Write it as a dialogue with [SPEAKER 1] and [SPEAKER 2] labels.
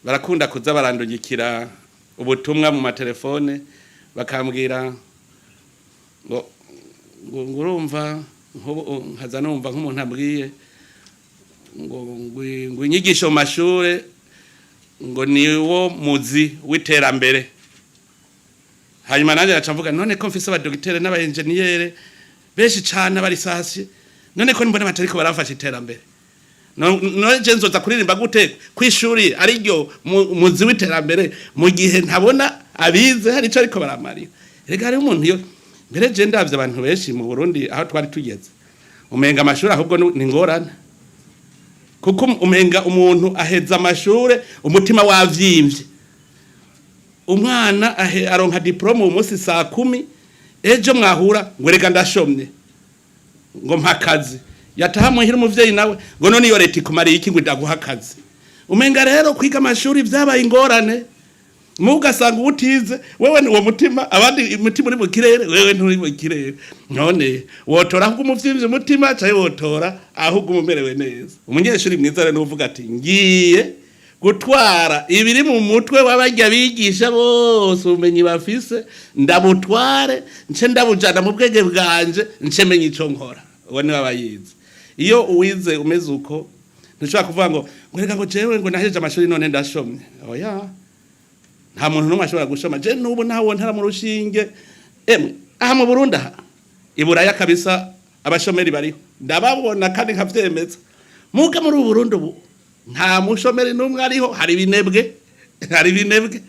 [SPEAKER 1] Barakunda kuza barandungikira ubutumwa mu matelefone, bakambwira ngo urumva nk'ubu, nkaza numva nk'umuntu ambwiye ngo inyigisho mu mashure ngo niwo muzi w'iterambere. Hanyuma nanjye ngaca mvuga: none ko mfise abadogiteri n'abaenjeniyere benshi cane abarisasi, none ko mbona batariko baramfasha iterambere, none je nzoza kuririmba gute kw'ishuri ariryo muzi w'iterambere, mu gihe ntabona abize hari ico ariko baramarira? Rega hariho umuntu iyo mbere je ndavye abantu benshi mu Burundi aho twari tugeze, umenga amashuri ahubwo ni ngorane, kuko umenga umuntu aheza amashure umutima wavyimbye. Umwana aronka diplôme uwo munsi saa 10, ejo mwahura ngo: "Rega ndashomye," ngo: "Mpa akazi." Yataha muhira, umuvyeyi nawe ngo: "None iyo leta ikumariye iki ngo idaguha akazi?" Umenga rero kwiga amashuri vyabaye ingorane. Mu ugasanga utize wewe ni uwo mutima, abandi umutima uri mu kirere, wewe nturi mu kirere. None wotora ahubwo umuvyimbye umutima, canke wotora ahubwo umerewe neza? Umunyeshuri mwiza rero nuvuga ati: "Ngiye gutwara ibiri mu mutwe w'abarya bigisha bose, ubumenyi bafise ndabutware, nce ndabujana mu bwenge bwanje, nce menya ico nkora." Uwo niwe aba yize. Iyo uwize umeze uko, ntushobora kuvuga ngo reka, ngo jewe ngo nahejeje amashuri none ndashomye. Oya, nta muntu n'umwe ashobora gushoma. Je n'ubu ntawo ntara mu rushinge. Emwe, aha mu Burundi, aha iburaya kabisa, abashomeri bariho ndababona kandi nkavyemeza. Muga muri ubu Burundi ubu nta mushomeri n'umwe ariho. Hari ibinebwe, hari ibinebwe.